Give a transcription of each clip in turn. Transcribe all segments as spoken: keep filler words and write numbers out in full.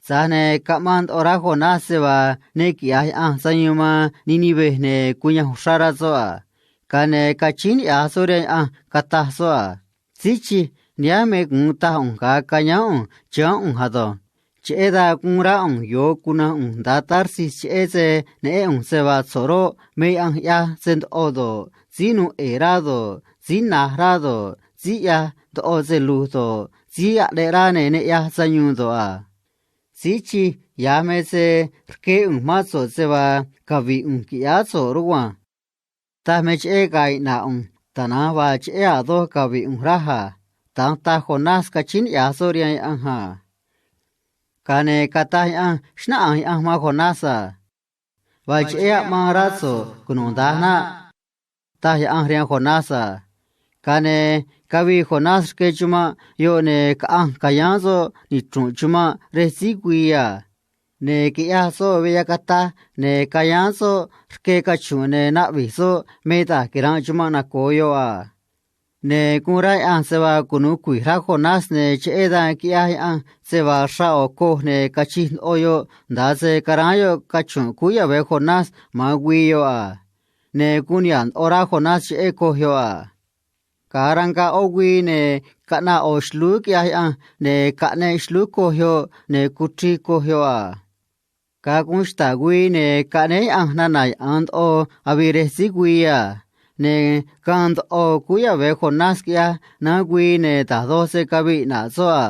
Tza̱j ne̱ caꞌmaan ndoꞌo rá Jonás se vaa ne quiꞌya̱j Yaꞌanj sayuun man Nínive, ne̱ cuyanj uxrá rá soꞌ a. Ga̱a ne̱ cachíín niꞌya̱j soꞌ rihaan Yaꞌanj, cataj soꞌ a: ―Síí chij, nihánj me gu̱un taj ꞌu̱nj ga̱a cayáán ꞌu̱nj chiháán ꞌu̱nj ado̱nj. Cheꞌé dan guun rá ꞌu̱nj yo̱o cuna̱nj ꞌu̱nj nda̱a Tarsis, cheꞌé se neꞌén ꞌu̱nj se vaa so̱ꞌ roꞌ, me yaꞌanj ꞌyaj se ndoꞌo do̱ꞌ, síí nuu ꞌe̱e̱ rá do̱ꞌ, síí na̱j rá do̱ꞌ, síí ꞌyaj ndoꞌo se lu̱j do̱ꞌ, síí aꞌneꞌ rá ne̱ ne ꞌyaj sayuun do̱ꞌ a. Síí chij, ya̱j me se rqué ꞌu̱nj mán so̱ꞌ se vaa cavi̱ꞌ ꞌu̱nj qui̱ꞌyáá so̱ꞌ rugua̱nj. Taj me cheꞌé ga̱a̱ iꞌna̱ꞌ ꞌu̱nj tana̱nj vaa cheꞌé a̱ doj cavi̱ꞌ ꞌu̱nj, raj a. Da̱nj taj Jonás cachíín niꞌya̱j soꞌ rihaan Yaꞌanj a. Ga̱a ne̱ cataj Yaꞌanj xnáꞌanj Yaꞌanj man Jonás a: ―Vaa cheꞌé aꞌmaan rá so̱ꞌ cunuda̱nj naꞌ ―taj Yaꞌanj rihaan Jonás a. Ga̱a ne̱ cavii Jonás rque chumanꞌ yoꞌ, ne̱ caꞌanj ca̱yáán soꞌ nichru̱nꞌ chumanꞌ rej síí güii a. Ne̱ quiꞌyaj soꞌ veꞌ yacataj, ne̱ cayáán soꞌ rque cachu̱nꞌ, ne̱ naꞌvi̱j soꞌ me da̱j quira̱nꞌ chumanꞌ naco̱o yoꞌ a. Ne̱ guun rá Yaꞌanj se vaa cunu̱u cui̱j rá Jonás, ne̱ cheꞌé dan quiꞌyaj Yaꞌanj se vaa xraꞌ ꞌo̱ coj, ne̱ cachij ndoꞌo yoꞌ nda̱a se caráán yoꞌ cachu̱nꞌ cúú yave̱ Jonás ma̱an güii yoꞌ a. Ne̱ guun niha̱ꞌ ndoꞌo rá Jonás cheꞌé coj yoꞌ a. Ga̱a rangaꞌ ꞌó güii, ne̱ caꞌnaꞌ ꞌo̱ xlúú quiꞌyaj Yaꞌanj, ne̱ caꞌneꞌ xlúú coj yoꞌ, ne̱ cuchri̱j coj yoꞌ a. Ga̱a guun xta̱ꞌ güii, ne̱ caꞌnéé Yaꞌanj nana̱ yaꞌa̱an ndoꞌo avii rej síí güii a. Ne̱ gaan ndoꞌo cúú yave̱ Jonás quiꞌyaj náá güii, ne̱ da̱j doj se caviꞌ iꞌna̱ꞌ soꞌ a.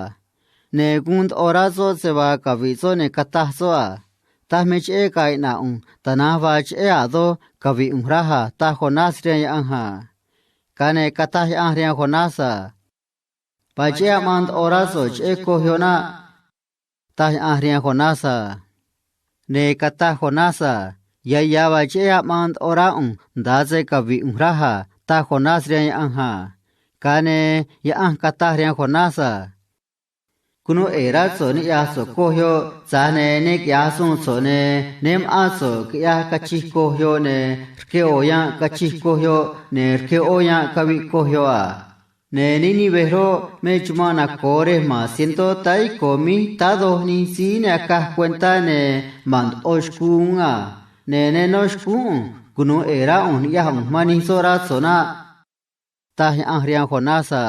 Ne̱ guun ndoꞌo rá soꞌ se vaa cavi̱ꞌ soꞌ, ne̱ cataj soꞌ a: ―Taj me cheꞌé ga̱a̱ iꞌna̱ꞌ ꞌu̱nj tana̱nj vaa cheꞌé a̱ doj cavi̱ꞌ ꞌu̱nj, raj a ―taj Jonás rihaan Yaꞌanj a. Ga̱a ne̱ cataj Yaꞌanj rihaan Jonás a: ―Vaa cheꞌé aꞌmaan ndoꞌo rá so̱ꞌ cheꞌé coj yoꞌ naꞌ ―taj Yaꞌanj rihaan Jonás a. Ne̱ cataj Jonás a: ―Ya̱ ya̱ vaa cheꞌé aꞌmaan ndoꞌo rá ꞌu̱nj nda̱a se cavi̱ꞌ ꞌu̱nj, raj a ―taj Jonás rihaan Yaꞌanj a. Ga̱a ne̱ Yaꞌanj cataj rihaan Jonás a: ―Cunuu ꞌe̱e̱ rá so̱ꞌ niꞌya̱j so̱ꞌ coj yoꞌ, tza̱j ne̱ ne quiꞌya̱j suun so̱ꞌ, ne̱ né ma̱ꞌán so̱ꞌ quiꞌyaj cachij coj yoꞌ, ne̱ rque ꞌo̱ yanꞌ cachij coj yoꞌ, ne̱ rque ꞌó yanꞌ caviꞌ coj yoꞌ a. Ne̱ Nínive roꞌ, me chumanꞌ naco̱o rej ma̱n cientó táá yico̱ míj táá doj nij síí ne acaj cuentá, ne̱ ma̱n ndoꞌo xcuu uún a. Ne̱ ne nó xcúún ꞌu̱nj cunu̱u ꞌe̱e̱ rá ꞌu̱nj niꞌyaj ꞌu̱nj man nij soꞌ, rá so̱ꞌ naꞌ ―taj Yaꞌanj rihaan Jonás a.